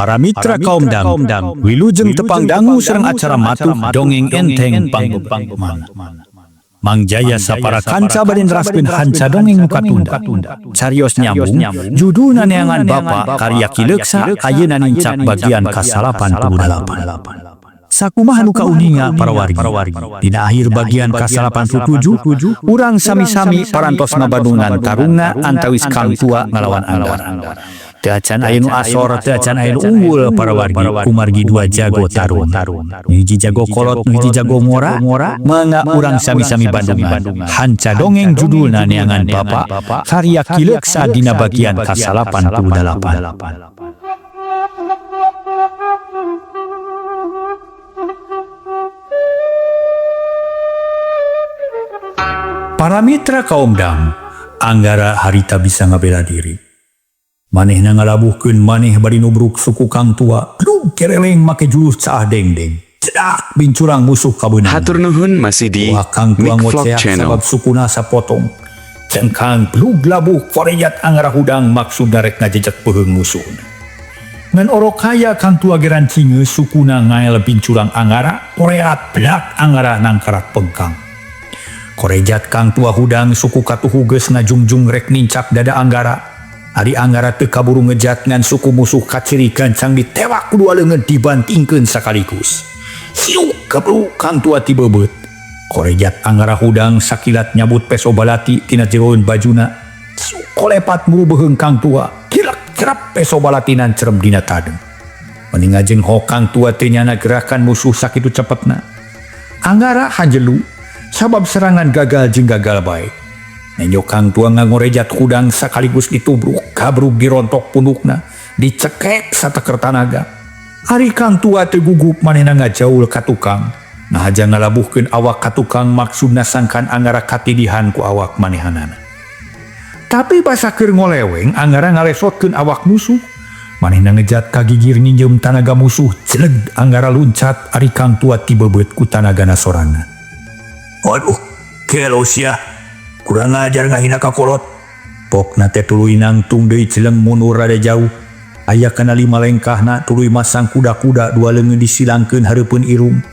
Para mitra kaum dam, wilujeng tepang dangu sareng acara matuh Dongeng Enteng Pangbeban. Mang Jaya sapara kanca bade neraskeun hanca dongeng nu katunda. Carios nyambung, judulna Neangan Bapa karya Ki Leuksa, ayeuna nincak bagian ka-88. Sakumaha nu kauninga, para wargi. Dina akhir bagian ka-87, urang sami-sami parantos ngabandungan tarungna antawis Kang Tua ngalawan Anggara. Teu acan aya nu asor, teu acan aya nu unggul, para wargi, kumargi dua jago tarung. Nu hiji jago kolot, nu hiji jago ngora, mangga urang sami-sami bandungan. Hanca dongeng judulna Neangan Bapa karya Ki Leuksa dina bagian ka-88. Para mitra kaum dam, Anggara harita bisa ngabela diri. Manehna ngalabuhkeun maneh bari nubruk suku Kang Tua, plug kereleng make jurus caah dengdeng. Cedak bincurang musuh kabeunangan. Hatur nuhun masih di Wah, Kang Tua Mic Vlog ngoceak Channel. Sabab sukuna sapotong. Cengkang plug labuh korejat Anggara hudang maksud darek ngajejak peuheung musuhna. Ngan orok kaya Kang Tua geran cingeus sukuna ngael bincurang Anggara, koreat blak Anggara nangkarak pengkang. Korejat Kang Tua hudang suku katuhu geus ngajungjung rek nincak dada Anggara. Ari Anggara teu kaburu ngejat ngan suku musuh kaciri gancang ditewak ku dua leungeun dibantingkeun sakaligus. Siuk kabru Kang Tua tibebeut. Korejat Anggara hudang sakilat nyabut peso balati tina jeroeun bajuna. Kolepat muru beuheung Kang Tua. Kilak cerap peso balatinan cerem dina tadeng. Mending ngajeng ho Kang Tua teu nyana gerakan musuh sakitu cepetna. Anggara hanjelu sabab serangan gagal jeung gagal bae. Nenjo Kang Tua ngangorejat hudang sakaligus ditubruk, kabruk dirontok pundukna, dicekek sateker tanaga. Ari Kang Tua teu gugup manehna ngajaul ka tukang. Nahaja ngalabuhkeun awak ka tukang maksudna sangkan Anggara katidihan ku awak manehanana. Tapi basa keur ngoleweng Anggara ngalesotkeun awak musuh. Manehna ngejat ka gigir nginjem tanaga musuh, celeg Anggara luncat ari Kang Tua tibebeut ku tanagana sorangan. Waduh, gelo sia. Kurang ajar ngahina ka kolot. Pokna teh tuluy nangtung deui celeng mundur rada jauh. Aya kana lima lengkahna tuluy masang kuda-kuda dua leungeun disilangkeun hareupeun irung.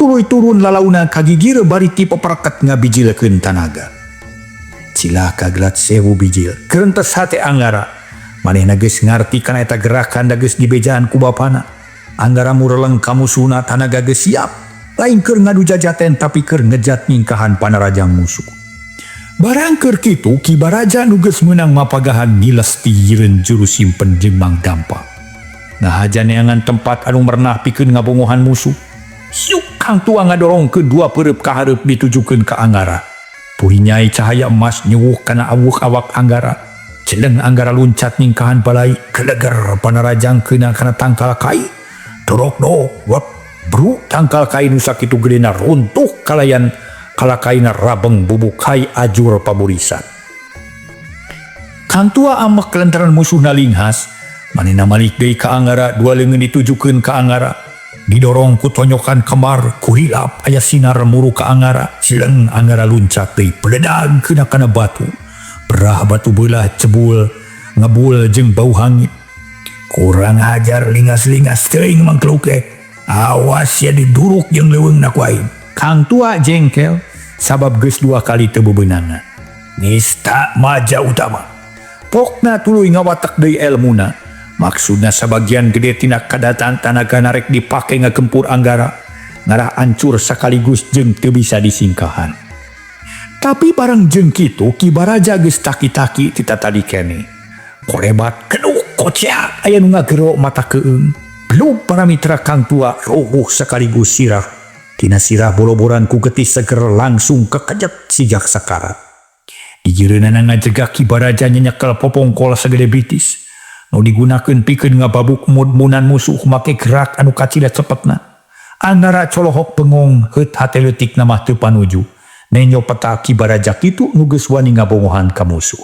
Tuluy turun lalauna ka gigir bari ti peperket ngabijilkeun tanaga. Cilaka gelat 1000 bijil. Kerentes hate Anggara. Manehna geus ngarti kana eta gerakan da geus dibejaan ku bapana. Anggara mureleng ka musuhna tanaga geus siap. Lain keur ngadu jajaten tapi keur ngejat nyingkahan panarajang musuh. Barang keur kitu Ki Baraja nu geus meunang mapagahan ngiles ti jireun juru simpen jeung Mang Dampa. Nahaja neangan tempat anu merenah pikeun ngabongohan musuh. Siuk Kang Tua ngadorongkeun dua peureub ka hareup ditujukeun ka Anggara. Purinyai cahaya emas nyuwuh kana awuh awak Anggara. Celeng Anggara luncat nyingkahan balai, geleger panarajang keuna kana tangkal kai. Dorok dok, wep, bru tangkal kai nu sakitu gedena runtuh kalayan kalakaina rabeng bubuk kai ajur paburisan. Kang Tua amek lantaran musuhna linghas, manehna malik deui ka Anggara, dua leungeun ditujukeun ka Anggara. Didorong ku tonyokan kemar, ku hilap aya sinar muru ka Anggara. Sileng Anggara luncat deui, peledag kena kana batu. Berah batu beulah cebul, ngebul jeung bau hangit. Kurang ajar lingas-lingas teuing mangkluke. Awas ya diduruk jeung leuweungna ku aing. Kang Tua jengkel sabab geus dua kali teu bebeunangan. Nista maja utama. Pokna tuluy ngawatek deui elmuna. Maksudna sabagian gede tina kadatan tanaga narek dipake ngagempur Anggara. Ngarah ancur sakaligus jeung teu bisa disingkahan. Tapi bareng jeung kitu Ki Baraja geus taki-taki tita tadi keneh. Korebat keduk koceak aya nu ngagero mata keung. Belum para mitra Kang Tua roboh sekaligus sirah. Tina sirah boroboran ku getih seger langsung kekejet sijak sakarat. Dijireunana ngajegak Ki Baraja nyenyekel popongkol sagede bitis. Nu digunakeun pikeun ngababuk mud-munan musuh make gerak anu kacida cepetna. Anggara colohok bengong heut hate leutikna mah teu panuju. Nenyo peta Ki Baraja kitu nu geus wani ngabongohan ka musuh.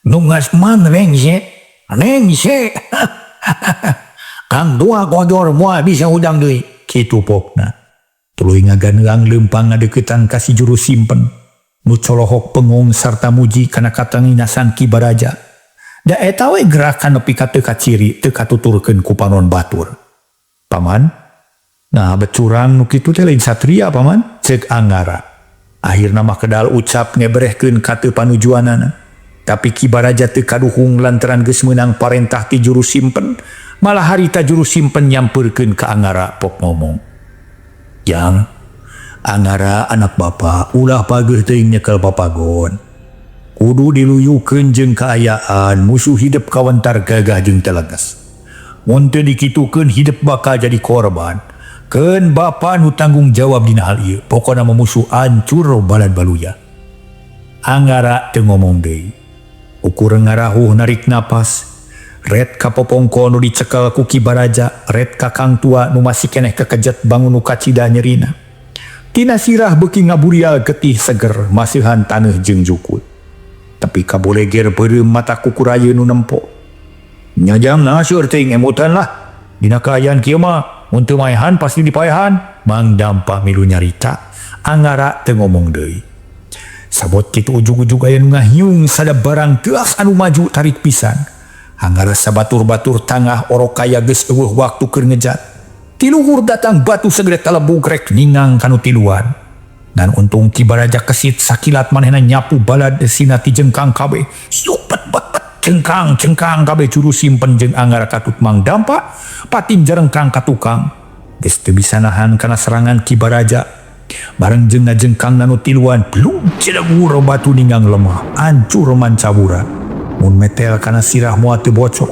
Nungas man rengse, rengse. Kang Tua kodor moal bisa hudang deui, kitu pokna. Tuluy ngaganeang leumpang ngadeukeutan ka si juru simpen. Nu colohok bengong sarta muji kana katanginasan Ki Baraja. Da eta we gerakan nepi ka teu kaciri teu katuturkeun ku panon batur. Paman, nah bet curang nu kitu teh lain satria, Paman, cek Angara. Akhirna mah kedal ucap ngeberehkeun ka teu panujuanana. Tapi Ki Baraja teu kaduhung lantaran geus meunang parentah ti juru simpen, malah harita juru simpen nyampeurkeun ka Angara pok ngomong. Jang, Angara anak bapak ulah pageuh teuing nyekel papagon. Kudu diluyukeun jeung kaayaan musuh hidep kawentar gagah jeung teleges. Mun teu dikitukeun hidep bakal jadi korban. Keun bapa nu tanggung jawab dina hal ieu. Pokona mah musuh ancur balad baluya. Angara teu ngomong deui. Ukur ngarahuh narik napas. Ret ka popongko nu dicekel ku Ki Baraja, ret ka Kang Tua nu masih keneh kekejet bangun nu kacida nyerina. Tina sirah beuki ngaburial getih seger masihan taneuh jeung jukut. Tapi kaboleger beureum mata kukurayeun nu nempo. Nya Jang, nah seueur teuing emutan lah. Dina kaayaan kieu mah mun teu maehan pasti dipaehan. Mang Dampa milu nyarita, Angara teu ngomong deui. Sabot kitu ujug-ujug aya nu ngahiung sada barang teuas anu maju tarik pisan. Angara sabatur-batur tangah orok kaya geus eueuh waktu keur ngejat. Tiluhur datang batu segede talebug rek ningang kanu tiluan. Dan untung Ki Baraja kesit sakilat manehna nyapu balad sina ti jengkang kabeh. Supet bet bet jengkang jengkang kabeh juru simpen jeung Angara katut Mang Dampa patin jerengkang ka tukang. Geus teu bisa nahan kana serangan Ki Baraja. Bareng jeung ngajengkang nanu tiluan blug cedagur batu ninggang lemah ancur mancabura. Mun metel kana sirah moal teu bocor.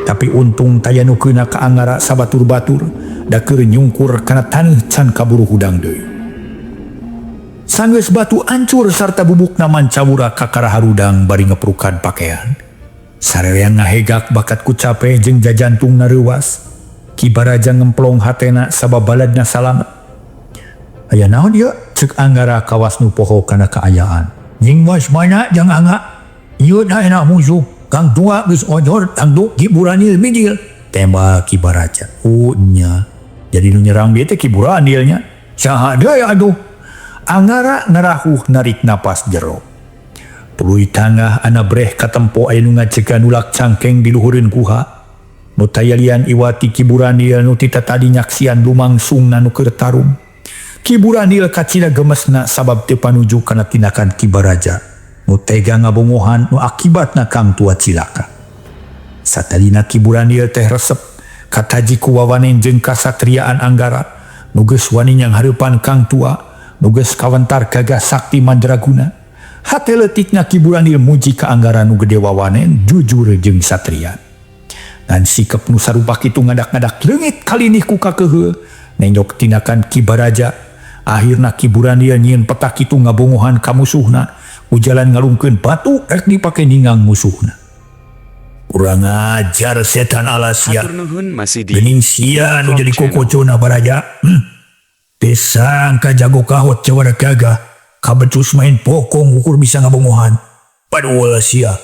Tapi untung taya nu keuna ka Angara sabatur-batur da keur nyungkur kana taneuh can kaburu hudang deui. Sanggeus batu ancur sarta bubukna mancabura kakara harudang bari ngeprukan pakaian. Sarereang ngahegak bakat ku cape jeung jajantung nareuwas. Ki Baraja ngemplong hatena sabab baladna salamet. Aya naon ieu? Cek Angara kawas nu poho kana kaayaan. Nying was mana jang Angga? Ieu enak musuh. Kang Tua geus ojor tangtu Ki Buranil bijil. Tembak Ki Baraja. Oh nya. Jadi nu nyerang dia teh Ki Buranil nya. Saha deui atuh? Angara ngarahuh narik napas jero. Tuluy tangah anabreh katempo aya nu ngacega nulak cangkeng di luhureun guha. Nu tayalian iwati Ki Buranil nu tita tadi nyaksian lumangsungna nu keur tarung. Ki Buranil kacida gemesna sabab teu panuju kana tindakan Ki Baraja. Nu tega ngabongohan nu akibatna Kang Tua cilaka. Satadina Ki Buranil teh resep kataji ku wawanen jeung kasatriaan Anggara nu geus wani nyanghareupan Kang Tua nu geus kawentar gagah sakti mandraguna. Hate leutikna Ki Buranil muji ka Anggara nu gede wawanen jujur jeung satria. Dan sikep nu sarupa kitu ngadak-ngadak leungit kalinih ku kakeuheul nenjok tindakan Ki Baraja. Akhirna Ki Buranil nyieun peta kitu ngabongohan ka musuhna. Ujalan ngalungkeun batu rek dipake ningang musuhna. Kurang ajar setan alas ya. Hatur nuhun masih di Gening sia nu Vlog jadi Channel. Kokocona Baraja. Teu sangka jago kahot jawara gagah. Kabecus main pokong ukur bisa ngabongohan. Padahal sia.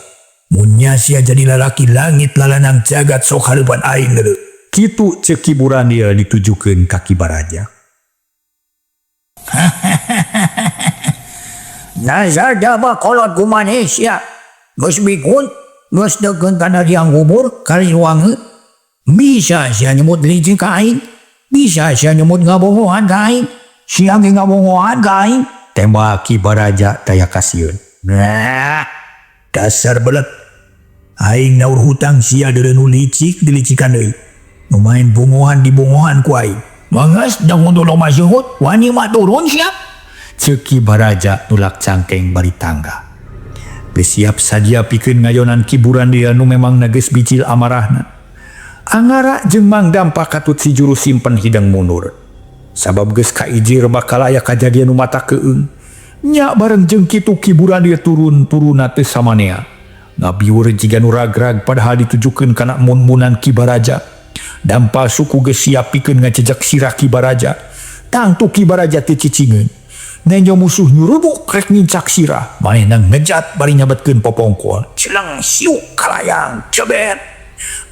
Munya sia jadi lalaki langit lalanang jagat sok hareupan aing deuleu. Kitu ceuk Ki Buranil ditujukeun ka Ki Baraja. Nazar daba kolot gumanis ya. Geus bigun, geus deukeun kana liang kubur kaliwangi. Bisa sia nyebut licik ka aing. Bisa sia nyebut ngabohongan ka aing. Sia ge ngabohongan ka aing. Tembak Ki Baraja taya kasieun. Nah, dasar belet. Aing naur hutang sia deuleu nu licik dilicikan deui. Nu main bongohan dibongohan ku aing. Mangas jangan tolong masuk, wani mah turun siap. Ceuk Ki Baraja nulak cangkeng bari tangga. Geus siap sadia pikeun ngayonan Ki Buranil nu memang geus bijil amarahna. Angara jeung Mang Dampa katut si juru simpen hidang mundur. Sabab geus kaijir bakal aya kajadian nu mata keung. Nya bareng jeung kitu Ki Buranil turun-turunna teu samanea. Ngabiur jiga nu ragrag padahal ditujukeun kana mun-munan Ki Baraja. Dampa suku geus siap pikeun ngajejak sirah Ki Baraja. Tangtu Ki Baraja teu cicingeun. Nenjo musuh nyurubuk rek nincak sirah. Manehna ngejat bari nyabetkeun popongkol. Celeng siuk kalayang cebet.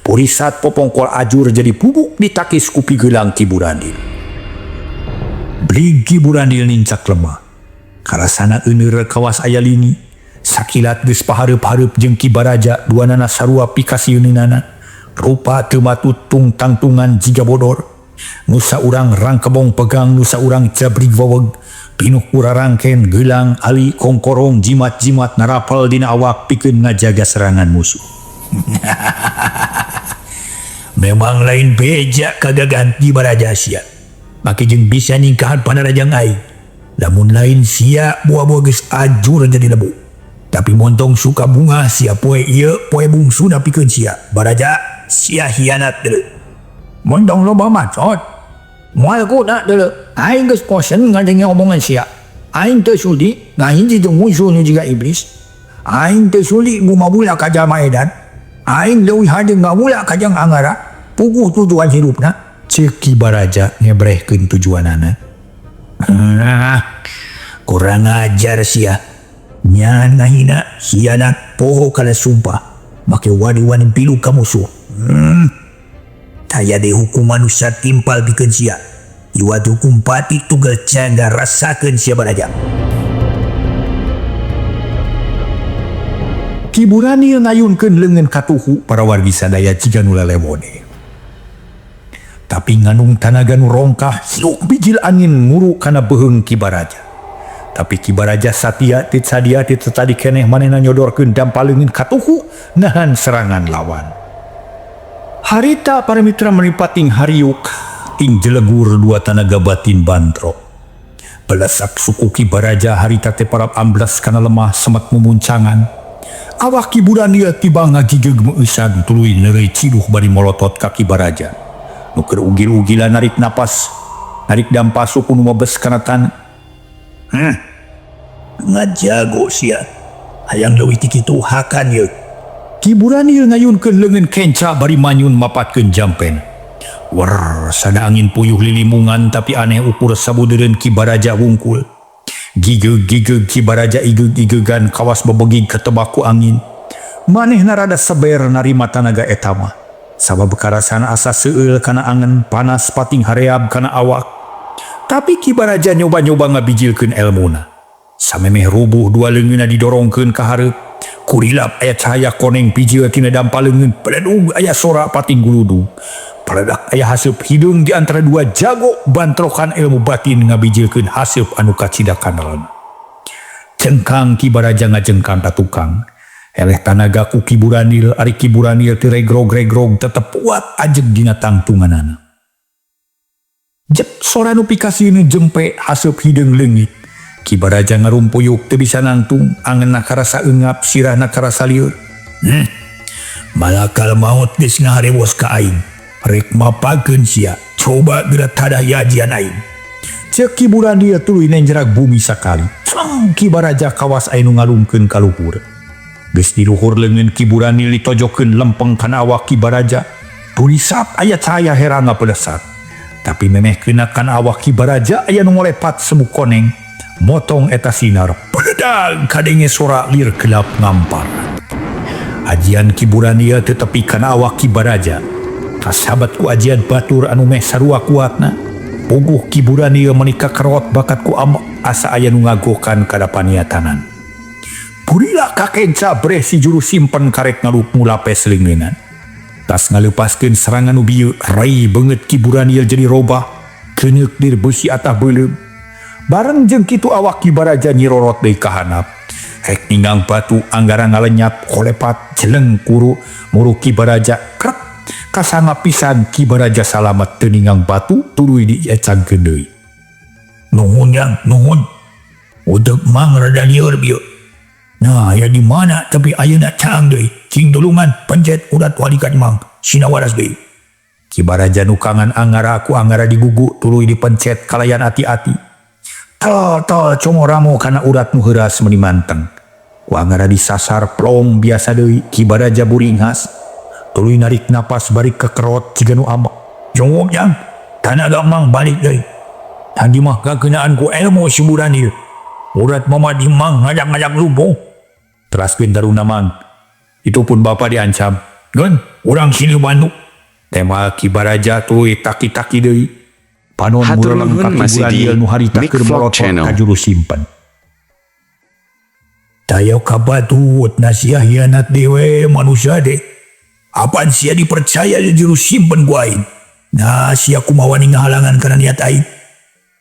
Purisat popongkol ajur jadi bubuk ditakis ku pigelang Ki Buranil. Blig Ki Buranil nincak lemah. Karasana euneur kawas aya lini. Sakilat geus pahareup-hareup jeung Ki Baraja, duanana sarua pikasieunana. Rupa teu matut tung-tangtungan jiga bodor. Nu saurang rangkebong pegang, nu saurang jabrig weweg. Pinuh ku rarangken, geulang, ali, kongkorong, jimat-jimat narapel dina awak pikeun ngajaga serangan musuh. Memang lain beja kagagahan Ki Baraja sia. Make jeung bisa ningkahan panarajang aing. Lamun lain sia buah-buah geus ajur jadi lebu. Tapi montong suka bunga sia poe ieu poe bungsuna pikeun sia. Baraja sia hianat deuleu. Montong loba macot. Moal guna deuleu. Aing geus bosen ngadenge omongan sia. Aing teu sudi ngahiji jeung musuh nu jiga iblis. Aing teu sudi gumabula ka jalma edan. Aing leuwih hade ngabula ka jang Angara. Puguh tujuan hirupna. Ceuk Ki Baraja ngebrehkeun tujuanana. Ah, kurang ajar sia. Nya ngahina hianat poho kana sumpah. Make wani-wani pilu ka musuh. Taya deui hukuman nu satimpal pikeun sia. Iwat hukum pati tunggal canda rasakeun sia Baraja. Ki Buranil ngayunkeun leungeun katuhu para wargi sadaya jiga nu lelewone. Tapi nganung tanaga nu rongkah hiuk bijil angin nguru kana beuheung Ki Baraja. Tapi Ki Baraja satia tit sadia tit tadi keneh manehna nyodorkeun dampal leungeun katuhu nahan serangan lawan. Harita para mitra meripating hariuk ting jelegur dua tanaga batin bantrok. Belesak suku Ki Baraja harita teh parap amblas kana lemah semet mumuncangan. Awak Ki Buranil tiba ngagigeg meusan tuluy neureuy ciduh bari molotot ka Ki Baraja. Nu keur ugil-ugilan narik napas, narik dampa suku nu mebes kana taneuh. Ngajago sia. Hayang leuwih ti kitu hakan ieu. Ki Buranil ngayunkeun leungeun kenca bari manyun mapatkeun jampen. Wer, sada angin puyuh lilimungan tapi aneh ukur sabudeureun Ki Baraja wungkul. Gigeg-gigeg Ki Baraja igeg-igegan kawas bebegig katebak ku angin. Manehna rada seber narima tanaga eta mah. Sabab karasana asa seueul kana angen panas pating hareab kana awak. Tapi Ki Baraja nyoba-nyoba ngabijilkeun elmuna. Samemeh rubuh dua leungeunna didorongkeun ka hareup. Kurilap aya cahaya koneng bijil tina dampa leungeun. Peledug aya sora pating guludug. Peledak aya haseup hideung di antara dua jago bantrokan ilmu batin ngabijilkeun haseup anu kacida kanalna. Cengkang Ki Baraja ngajengkang ka tukang. Eleh tanaga ku Ki Buranil, ari Ki Buranil teu regrog-regrog tetep kuat ajeg dina tangtunganana. Jep sora nu pikasieun jempe haseup hideung leungit. Ki Baraja ngarumpuyuk teu bisa nangtung, angenna karasa eungap, sirahna karasa lieur. Malakal maut geus ngaharewos ka aing. Rek mapakeun sia, coba geura tadah yajian aing. Ceuk Ki Buranil tuluy nenjerak bumi sakali. Ceng Ki Baraja kawas aya nu ngalungkeun ka luhur. Geus di luhur leungeun Ki Buranil ditojokeun lempeng kana awak Ki Baraja. Tulisap aya cahaya herang ngapelesat. Tapi memeh kena kana awak Ki Baraja aya nu ngolepat semu koneng. Motong eta sinar. Peledag kadenge sora lir gelap ngampar. Ajian Ki Buranil teu tepi kana awak Ki Baraja. Kasabat ku ajian batur anu meh sarua kuatna. Puguh Ki Buranil meuni kakerot bakat ku amek asa aya nu ngagokan kana paniatanan. Purila kakenca breh si juru simpen karek ngalup mulapes leungeunan. Tas ngaleupaskeun serangan nu bieu, rai beungeut Ki Buranil jadi robah, keuneuk dir beusi atah beuleum. Bareng jeung kitu awak Ki Baraja nyirorot deui ka handap. Rek ninggang batu anggara ngalenyap kolepat jeleng kuru muru Ki Baraja krek kasanga pisan Ki Baraja salamet teu ninggang batu tuluy diecangkeun deui. Nuhun yang nuhun. Udeuk mang rada lieur bieu. Nah, ya di mana tapi ayeuna caang deui. Cing tulungan pencet urat walikat mang. Sina waras deui. Ki Baraja nukangan angara ku angara digugu tuluy dipencet kalayan ati-ati. Tol tol comoramo kana urat nu heuras meuni manteng. Ku angara disasar plong biasa deui Ki Baraja buringhas. Tuluy narik napas bari kekerot jiga nu amek. Jongok jang, tanaga mang balik deui. Tadi mah kakenaan ku ilmu si Buranil. Urat mama di mang ngajak-ngajak lumpuh. Teraskeun taruna mang. Itu pun bapak diancam. Geun, urang sini bantu. Tema Ki Baraja tuluy taki-taki deui. Panon Hatur mureleng nuhun ka Ki masih di Buranil nu harita Mic keur Vlog molotot Channel. ka juru simpen. Tayo kabatut na sia hianat dewe manusia de. Apaan sia dipercaya di juru simpen ku aing. Nah sia kumaha wani ngahalangan kana niat aing.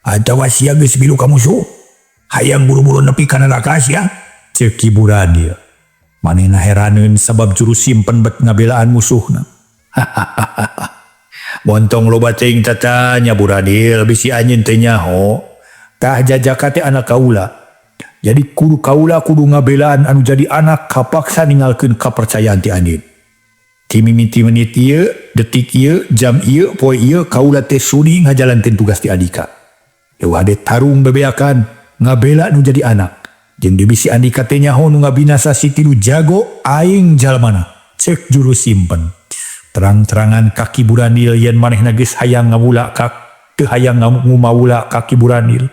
Atawa sia geus milu ka musuh. Hayang buru-buru nepi ka neraka sia. Ceuk Ki Buranil. Manehna heraneun sabab juru simpen bet ngabelaan musuhna. Montong loba teuing tatanya Buranil bisi anjeun teu nyaho. Tah jajaka teh anak kaula. Jadi kudu kaula kudu ngabelaan anu jadi anak kapaksa ninggalkeun kapercayaan ti anjeun. Ti mimiti menit ieu, detik ieu, jam ieu, poe ieu kaula teh sudi ngajalankeun tugas ti andika. Leuwih hade tarung bebeakan ngabela nu jadi anak. Jeung bisi andika teh nyaho nu ngabinasa si tilu jago aing jalmana. Ceuk juru simpen. Terang-terangan ka Ki Buranil yen manehna geus hayang ngawula ka teu hayang ngumawula ka Ki Buranil.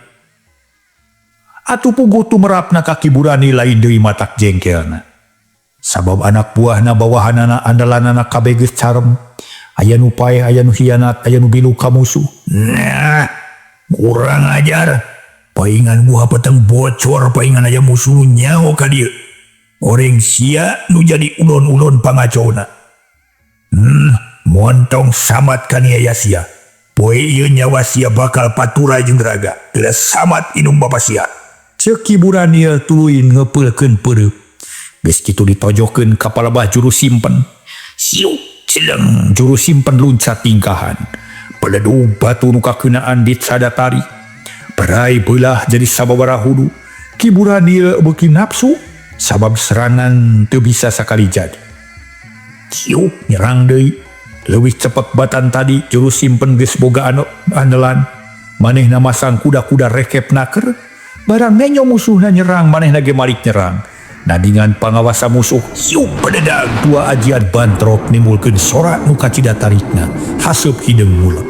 Atuh puguh tumerapna ka Ki Buranil lain deui matak jengkelna. Sabab anak buahna bawahanana andalanana kabeh geus carem. Aya nu paeh, aya nu hianat, aya nu milu ka musuh. Nah, kurang ajar. Paingan buah peteng bocor, paingan aya musuh nu nyaho ka dieu. Oreng sia nu jadi ulon-ulon pangacona. Montong samat kaniaya sia. Poe ieu nyawa sia bakal patura jeung raga. Teu samat indung bapa sia. Ceuk Ki Buranil tuluy ngepeulkeun peureup. Geus kitu ditojokeun ka palebah juru simpen. Siuk celeng juru simpen luncat tingkahan. Peledug batu nu kakeunaan dicada tarik. Perai beulah jadi sababaraha hudu. Ki Buranil beuki nafsu sabab serangan teu bisa sakali jadi. Siuk nyerang deui. Leuwih cepet batan tadi juru simpen geus boga andalan. Manehna masang kuda-kuda rekep naker. Barang nenyo musuhna nyerang manehna ge malik nyerang. Nadingan pangawasa musuh siuk pededag dua ajian bantrok nimbulkeun sorak nu kacida tarikna haseup hideung mulek.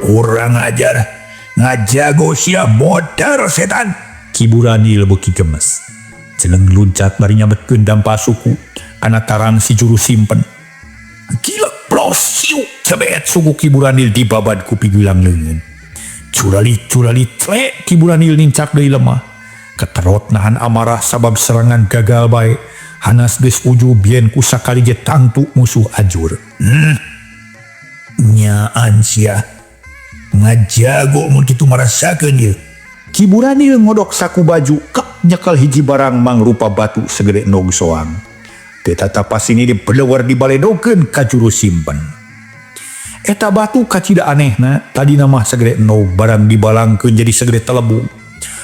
Kurang ajar, ngajago sia modar setan. Ki Buranil beuki gemes. Celeng luncat bari nyabetkeun dampa suku kana tarang si juru simpen. Gilek plos siuk cebet suku Ki Buranil dibabad ku pigilang leungeun. Curali-curali tlek Ki Buranil nincak deui lemah. Keterot nahan amarah sabab serangan gagal bae. Hanas geus ujub yen ku sakali ge tangtu musuh ajur. Nyaan sia. Ngajago mun kitu marasakeun ieu. Ki Buranil ngodok saku baju kep nyekel hiji barang mangrupa batu segede nog soang. Teu tatapas ini dibelewar dibaledokeun ka juru simpen. Eta batu kacida anehna tadina mah segede nog barang dibalangkeun jadi segede telebung.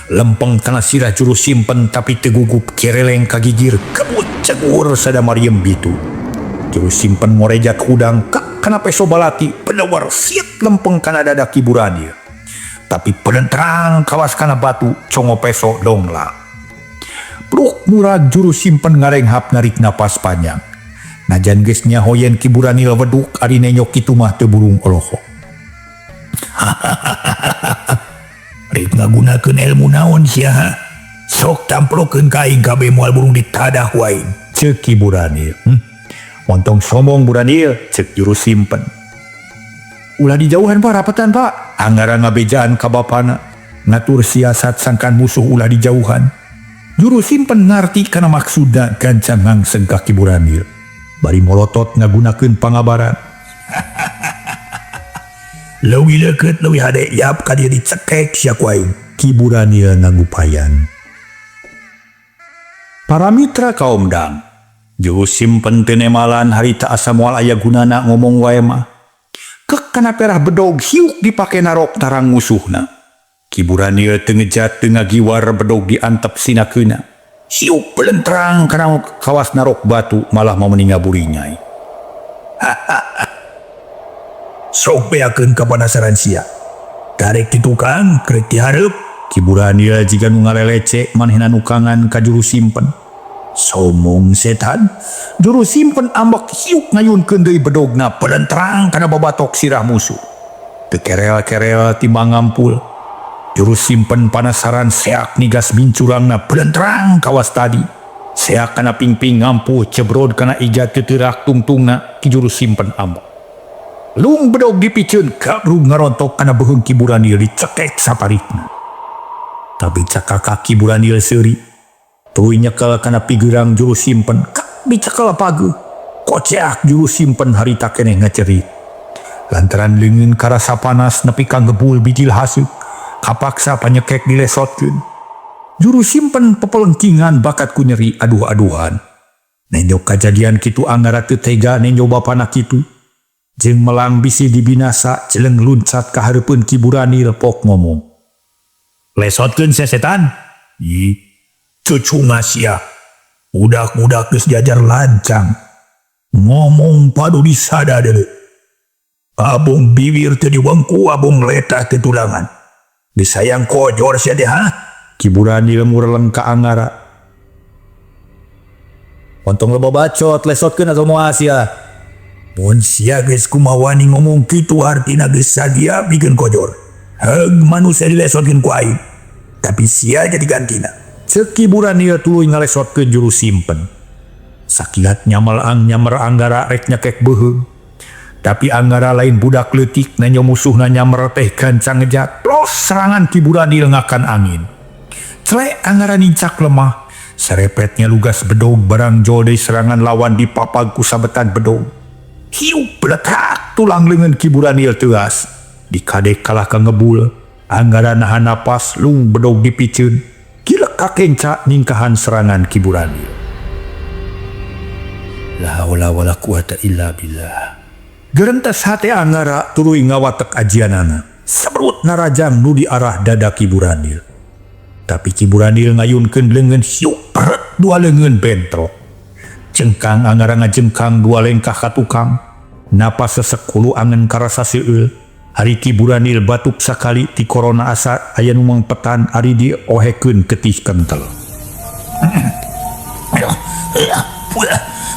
Lempeng kana sirah juru simpen tapi teu gugup kereleng kagigir kebut cegur sada mariem bitu. Juru simpen ngorejat hudang kak kana peso balati penawar siet lempeng kana dada Ki Buranil. Tapi pelentrang kawas kana batu congo peso dongla. Pluk murag juru simpen ngarenghap narik napas panjang. Najan geus nyaho yen Ki Buranil weduk ari nenyok kitu mah teu burung olohok. Rek ngagunakeun ilmu naon sia ha? Sok tamplokeun ka aing kabeh moal burung ditadah ku aing. Ceuk Ki Buranil. Montong sombong Buranil, ceuk juru simpen. Ulah dijauhan Pak, rapetan Pak. Angara ngabejaan ka bapana. Ngatur siasat sangkan musuh ulah dijauhan. Juru simpen ngarti kana maksudna gancang ngangseng ka Ki Buranil. Bari molotot ngagunakeun pangabaran. Leuwih leukeut leuwih hade yap ka dieu dicekek sia ku aing. Ki Buranil ngagupayan. Para mitra kaum dang, juru simpen teu nemalan harita asa moal aya gunana ngomong wae mah. Kek kana perah bedog hiuk dipake narok tarang musuhna. Ki Buranil teu ngejat teu ngagiwar bedog diantep sinakeuna. Siuk belentrang kana kawas narok batu malah mameninga burinyai. Sok beakeun kapanasaran sia. Karek ti tukang, karek ti hareup. Ki Buranil jiga nu ngalelece manehna nukangan ka juru simpen. Somong setan, juru simpen ambek hiuk ngayunkeun deui bedogna pelentrang kana babatok sirah musuh. Teu kerel-kerel timbang ngampul. Juru simpen panasaran seak nigas mincurangna pelentrang kawas tadi. Seak kana pingping ngampuh cebrod kana iga teuterak tungtungna ki juru simpen ambek. Lung bedog dipiceun kabrug ngarontok kana beuheung Ki Buranil dicekek saparikna. Tapi cakaka Ki Buranil seuri. Tuluy nyekel kana pigerang juru simpen, kak dicekel pageuh. Koceak juru simpen harita keneh ngacerit. Lantaran leungeun karasa panas nepi ka ngebul bijil haseup, kapaksa panyekek dilesotkeun. Juru simpen pepelengkingan bakat ku nyeri aduh-aduhan. Nenjo kajadian kitu Anggara teu tega nenjo bapana kitu. Jeung melang bisi dibinasa jeleng luncat ka hareupeun Ki Buranil pok ngomong. Lesotkeun sia setan. Ih, cucunga sia. Budak-budak geus diajar lancang. Ngomong padu disada deuleu. Abong bibir teu diwengku, abong letah teu tulangan. Geus hayang kojor sia teh ha? Ki Buranil mureleng ka Anggara. Ontong loba bacot, lesotkeun atau moal sia. Mun sia geus kumawani ngomong kitu hartina geus sadia pikeun kojor. Heug manusia dilesotkeun ku aing. Tapi sia jadi gantina. Ceuk Ki Buranil tuluy ngalesotkeun juru simpen. Sakilat nyamelang nyamer Anggara rek nyekek beuheung. Tapi Anggara lain budak leutik nenjo musuhna nyamer teh gancang ngejat. Los serangan Ki Buranil ngakan angin. Clek Anggara nincak lemah. Serepetnya lugas bedog barang jol deui serangan lawan dipapag ku sabetan bedog. Hiup beletak tulang leungeun Ki Buranil teuas. Dikadek kalah ka ngebul. Anggara nahan napas lung bedog dipiceun. Gilek kakenca ningkahan serangan Ki Buranil. La haula wala quwata illa billah. Gerentes hate Anggara tuluy ngawatek ajianana. Sebrut narajang nu di arah dada Ki Buranil. Tapi Ki Buranil ngayunkeun leungeun hiup peret dua leungeun bentrok. Jengkang Anggara ngajengkang dua lengkah ka tukang. Napas sesek hulu angen karasa seueul. Ari Ki Buranil batuk sakali ti korona asa aya nu mangpetan ari diohekeun getih kentel.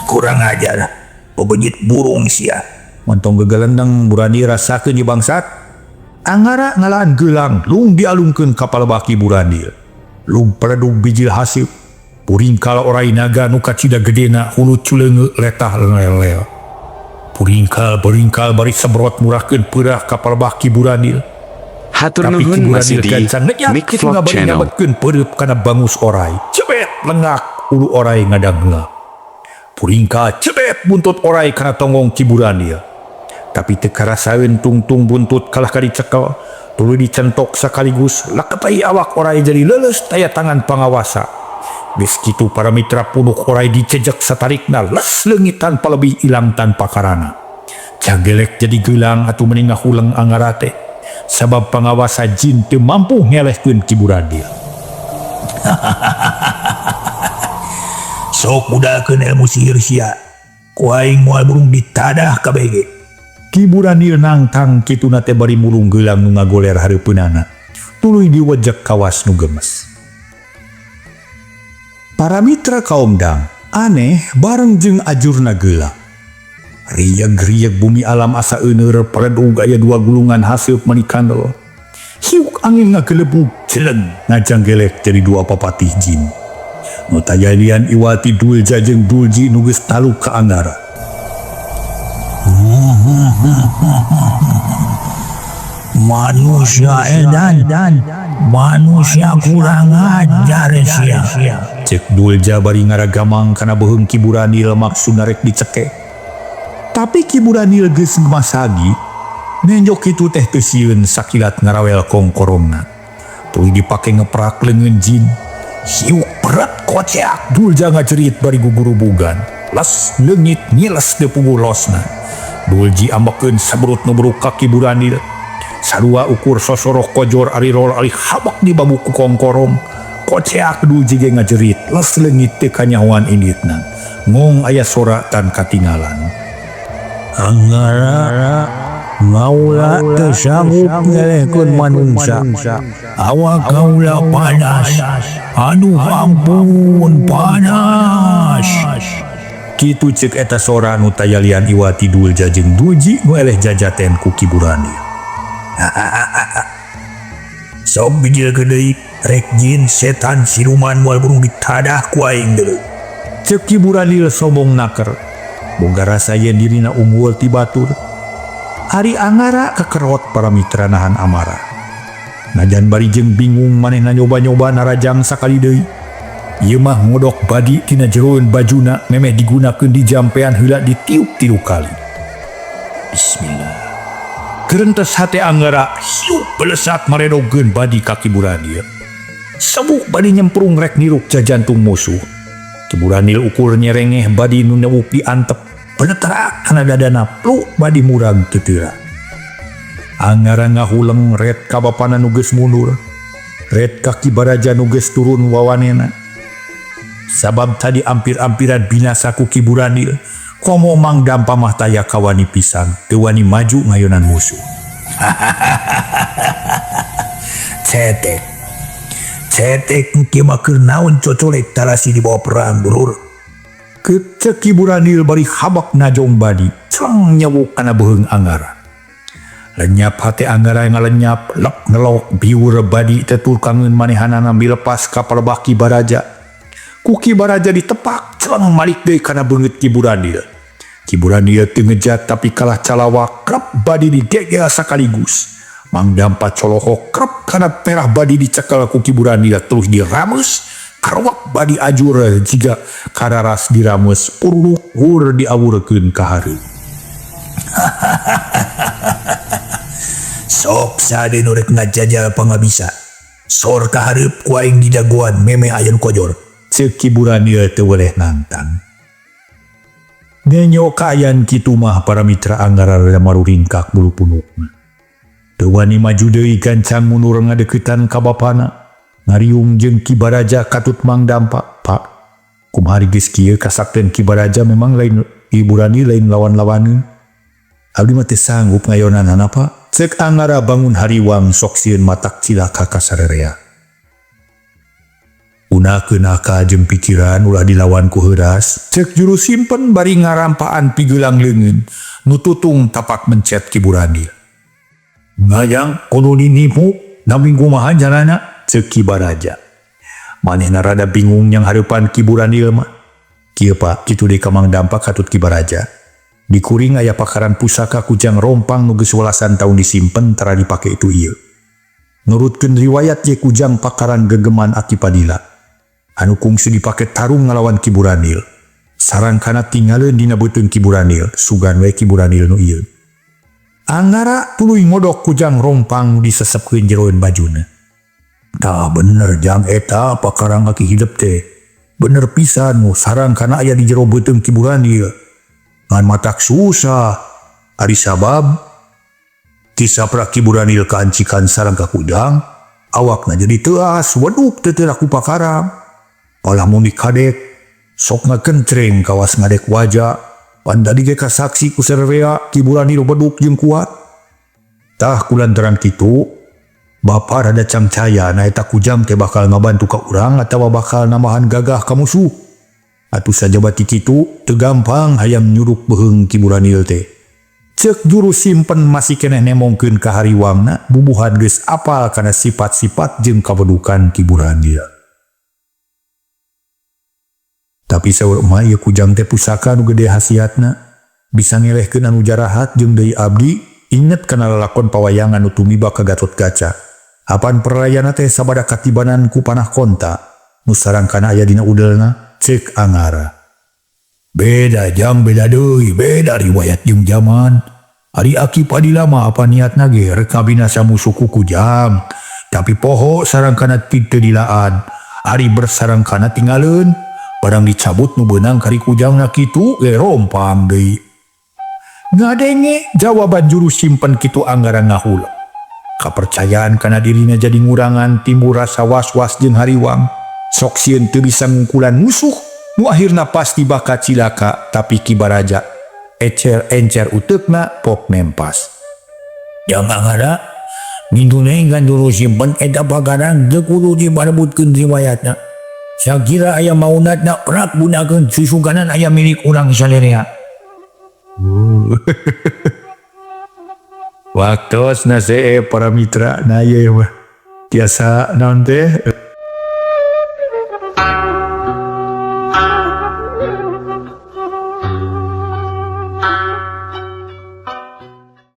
Kurang ajar. Bebejit burung sia. Montong gegelendeng Buranil rasakeun ieu bangsat. Anggara ngalaan gelang lung dialungkeun ka palebah Ki Buranil. Lung peredug bijil haseup. Puringkal orai naga nu kacida gedena hulu culeungeut letah lelel. Puringkal beringkal bari sebrot murahkeun peurah ka palebah Ki Buranil. Hatur Tapi Ki nuhun masih Buranil di gancang ngejat Mic kitu Vlog ngabari Channel. nyabetkeun peureup kana bangus orai. Cebet lengak ulu orai ngadangheula. Puringkal cebet buntut orai kana tonggong Ki Buranil. Tapi teu karasaeun tungtung buntut kalah ka dicekel, tuluy dicentok sakaligus leketai awak orai jadi leuleus taya tangan pangawasa. Geus kitu para mitra punuk orai dicejek satarikna les leungit tanpa lebih ilang tanpa karana. Cagelek jadi gelang atuh meni ngahuleng Anggara teh. Sabab pangawasa jin teu mampu ngelehkeun Ki Buranil. Sok budalkeun ilmu sihir sia. Ku aing moal burung ditadah kabeh ge. Ki Buranil nangtang kituna teh bari mulung geulang nu ngagoler hareupeunana. Tuluy diwejek kawas nu gemes. Para mitra kaum dang, aneh bareng jeung ajurna geula. Rieg-rieg bumi alam asa euneur peredug aya dua gulungan haseup meuni kandel. Hiuk angin ngagelebug jeleng ngajanggelek jadi dua papatih jin. Nu tajadian iwati Dulja jeung Dulji nu geus taluk ka Anggara. Manusia edan, manusia kurang ajar sia. Cek Dulja bari ngaragamang kana beuheung Ki Buranil maksudna rek dicekek. Tapi Ki Buranil geus masagi, nenjok kitu teh teu sieun sakilat ngarawel kongkorongna. Tuluy dipake ngeprak leungeun jin. Hiuk berat koceak Dulja ngajerit bari gugurubugan. Les leungit ngiles teu puguh losna. Dulji ambekeun sabrut nu buruk ka Ki Buranil. Sarua ukur sosoroh kojor ari rol ari habak di babuku kongkorong. Koceak Dulji ge ngajerit les leungit teu kanyahoan inditna. Ngong aya sora tan katingalan. Anggara ngaula teu sanggup ngelehkeun manungsa. Awak kaula panas. Aduh ampun panas. Kitu ceuk eta sora nu tayalian iwati Dulja jeung Dulji nu eleh jajaten ku Ki Buranil. Sok bijil deui rek jin setan siluman moal burung ditadah ku aing deuleu. Ceuk Ki Buranil sombong naker. Boga rasa yen dirina unggul ti batur. Ari Anggara kekerot para mitra nahan amarah. Najan bari jeung bingung manehna nyoba-nyoba narajang sakali deui. Ieu mah ngodok badi tina jeroeun bajuna memeh digunakeun di jampean heula ditiup tilu kali. Bismillah. Gerentes hate Anggara hiup belesat maredogeun badi ka Ki Buranil. Sebuk badi nyemprung rek niruk jajantung musuh. Ki Buranil ukur nyerengeh badi nu newuk diantep. Penetrak kana dadana pluk badi murag teu teurak. Anggara ngahuleng ret ka bapana nu geus mundur. Ret ka Ki Baraja nu geus turun wawanena. Sabab tadi ampir-ampiran binasa ku Ki Buranil, komo Mang Dampa mah taya kawani pisan, teu wani maju ngayonan musuh. Cetek. Cetek kieu mah keur naon cocolek tarasi dibawa perang, dulur. Ceuk Ki Buranil bari habak najong badi, celeng nyewuk kana beuheung Anggara. Lenyap hate Anggara ngalenyap, lek ngelok biur badi teh turkangeun manehanana milepas ka palebah Ki Baraja. Ku Ki Baraja ditepak, celeng malik deui kana beungeut Ki Buranil. Ki Buranil teu ngejat tapi kalah calawak, krep badi digegel sakaligus. Mang Dampa colohok krep kana perah badi dicekel ku Ki Buranil terus dirames, karowak badi ajur jiga kararas dirames puruluk hur diawurkeun ka hareup. Sok sade nu rek ngajajal pangabisa. Sor ka hareup ku aing didagoan memeh aya nu kojor. Ceuk Ki Buranil teu weleh nantang. Nenyo kaayaan kitu mah para mitra Anggara rada maruringkak bulu punukna. Teu wani maju deui gancang mundur ngadeukeutan ka bapana. Ngariung jeung Ki Baraja katut Mang Dampa. Pak, kumaha geus kieu kasakteun Ki Baraja memang lain Ki Buranil lain lawan-lawaneun. Abdi mah teu sanggup ngayonanana, Pak. Ceuk Anggara bangun hariwang sok sieun matak cilaka ka sarerea. Gunakeun akal jeung pikiran ulah dilawan ku heuras. Ceuk juru simpen bari ngarampaan pigelang leungeun nu tutung tapak mencet Ki Buranil. Ngajang kudu dinipu nami kumaha jalana ceuk Ki Baraja. Manehna rada bingung yang hareupan Ki Buranil mah. Kieu Pak, kitu deui ka Mang Dampa katut Ki Baraja. Di kuring aya pakaran pusaka kujang rompang nu geus welasan taun disimpen tara dipake itu ieu. Nurutkeun riwayat ye kujang pakaran gegeman Aki Padila. Anu kungsi dipake tarung ngalawan Ki Buranil. Sarangkana tinggaleun dina beuteung Ki Buranil, sugan we Ki Buranil nu ieu. Anggara tuluy ngodok kujang rompang nu disesepkeun jeroeun bajuna. Tah bener jang eta pakarang aki hidep teh. Bener pisan nu sarangkana aya di jero beuteung Ki Buranil. Ngan matak susah. Ari sabab tisaprak Ki Buranil kaancikan sarang ka kujang, awakna jadi teuas weduk teu teu ku pakarang. Malah mun dikadek sok ngakentreng kawas ngadek waja. Pan tadi ge kasaksi ku sarerea Ki Buranil beduk jeung kuat. Tah kulantaran kitu Bapa rada cangcaya na eta kujang teh bakal ngabantu ka urang atawa bakal nambahan gagah ka musuh. Atuh sajaba ti kitu teu gampang hayang nyuruk beuheung Ki Buranil teh. Ceuk juru simpen masih keneh nemongkeun ka hariwangna bubuhan geus apal kana sifat-sifat jeung kawedukan Ki Buranil. Tapi saur emak ieu kujang teh pusaka nu gede hasiatna. Bisa ngelehkeun anu jarahat jeung deui abdi inget kana lalakon pawayangan nu tumiba ka Gatotkaca. Apan perayana teh sabada katibanan ku panah konta nu sarangkana aya dina udelna ceuk Anggara. Beda jang beda deui, beda riwayat jeung zaman. Ari Aki Padila mah apa niatna ge rek ngabinasa musuh ku kujang. Tapi poho sarangkana teu dilaan. Ari bersarangkana tinggaleun. Barang dicabut nu beunang kari kujangna kitu ge rompang deui. Ngadenge jawaban juru simpen kitu Anggara ngahuleng. Kapercayaan kana dirina jadi ngurangan timbul rasa was-was jeung hariwang. Sok sieun teu bisa ngungkulan musuh nu akhirna pasti bakal cilaka tapi Ki Baraja ecer-encer uteukna pok nempas. Jang Anggara ngindune kan juru simpen eta pakarang teu kudu diparebutkeun riwayatna. Sakira aya maunatna prak gunakeun susuganan aya milik urang salerea. Waktosna see para mitra na ieu mah tiasa naon teh.